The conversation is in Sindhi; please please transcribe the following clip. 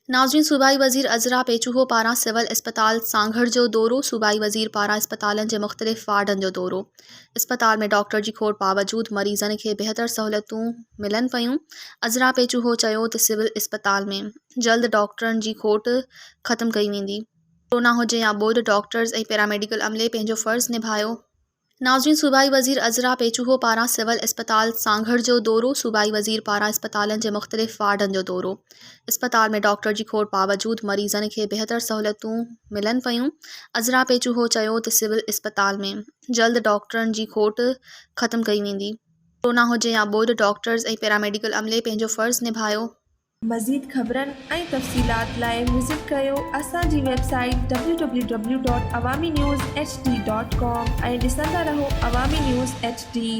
ناظرين صوبائي وزير عذرا پيچوهو پاران سول اسپتال سانگهڙ جو دورو، صوبائي وزير پاران اسپتالن جي مختلف وارڊن جو دورو، اسپتال ۾ ڊاڪٽر جي کوٽ باوجود مريضن کي بهتر سهولتون ملن پيون، عذرا پيچوهو چيو ته سول اسپتال ۾ جلد ڊاڪٽرن جي کوٽ ختم ڪئي ويندي، ڪورونا هجي يا ٻوڏ ڊاڪٽرز ۽ پيراميڊيڪل عملي پنهنجو فرض نڀايو. ناظرين صوبائي وزير عذرا پيچوهو پاران سول اسپتال سانگهڙ جو دورو، صوبائي وزير پاران اسپتالن جي مختلف وارڊن جو دورو، اسپتال ۾ ڊاڪٽر جي کوٽ باوجود مريضن کي بهتر سهولتون ملن پيون، عذرا پيچوهو چيو ته سول اسپتال ۾ جلد ڊاڪٽرن جي کوٽ ختم ڪئي ويندي، ڪورونا هجي يا ٻوڏ ڊاڪٽرز ۽ پيراميڊيڪل عملي پنهنجو فرض نڀايو. مزيد خبرن ۽ تفصيلات لاء وزٽ ڪريو اسان جي website W W W dot Awami news H D dot com ۽ ڏسندا رهو عوامي نيوز ايڇ ڊي.